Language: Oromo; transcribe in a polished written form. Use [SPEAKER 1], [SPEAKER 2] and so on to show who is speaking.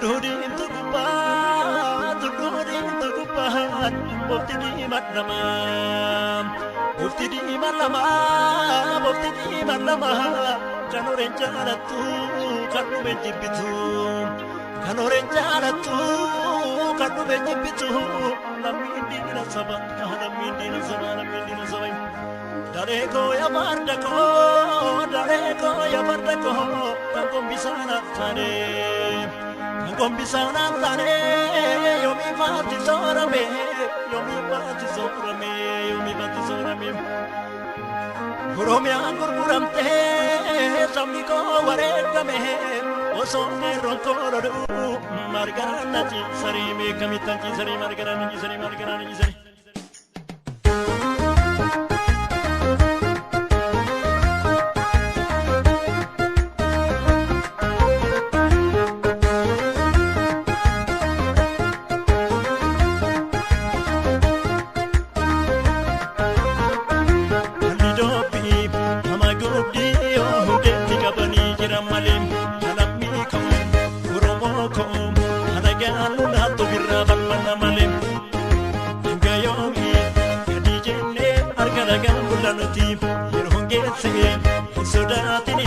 [SPEAKER 1] Tulluu diimtuu gubbaa, tulluu diimtuu gubbaa, bofti diimaan lama. Bofti diimaan lama, bofti diimaan lama, kan horeen jaalattu, kan dhume jibbitu. Kan horeen jaalattu, kan dhume jibbitu. Lammiin diina saba, lammiin diina saba, lammiin diina saba. Daree koo yaa farda koo, daree koo yaa farda koo, kan gombisaan taane. Kan gombisaan taane, yoomii faatti soorame, yoomii faatti soorame, yoomii faatti soorame. Oromiyaan gurguramtee sabni koo wareegame, osoo qeerroon koo loluu margaraan na ciisarii meeqamittan ciisarii margaraan na ciisarii margaraan na ciisarii. Halli doobii nama gobdii yoo hundeetti qabanii jiran malee kalammii koo Oromoo koo halagaan lolaatu birraa balbala malee. Hanga yoomii gadi jennee harka dhagaan bulla nuti yeroo geesse hin sodaatin.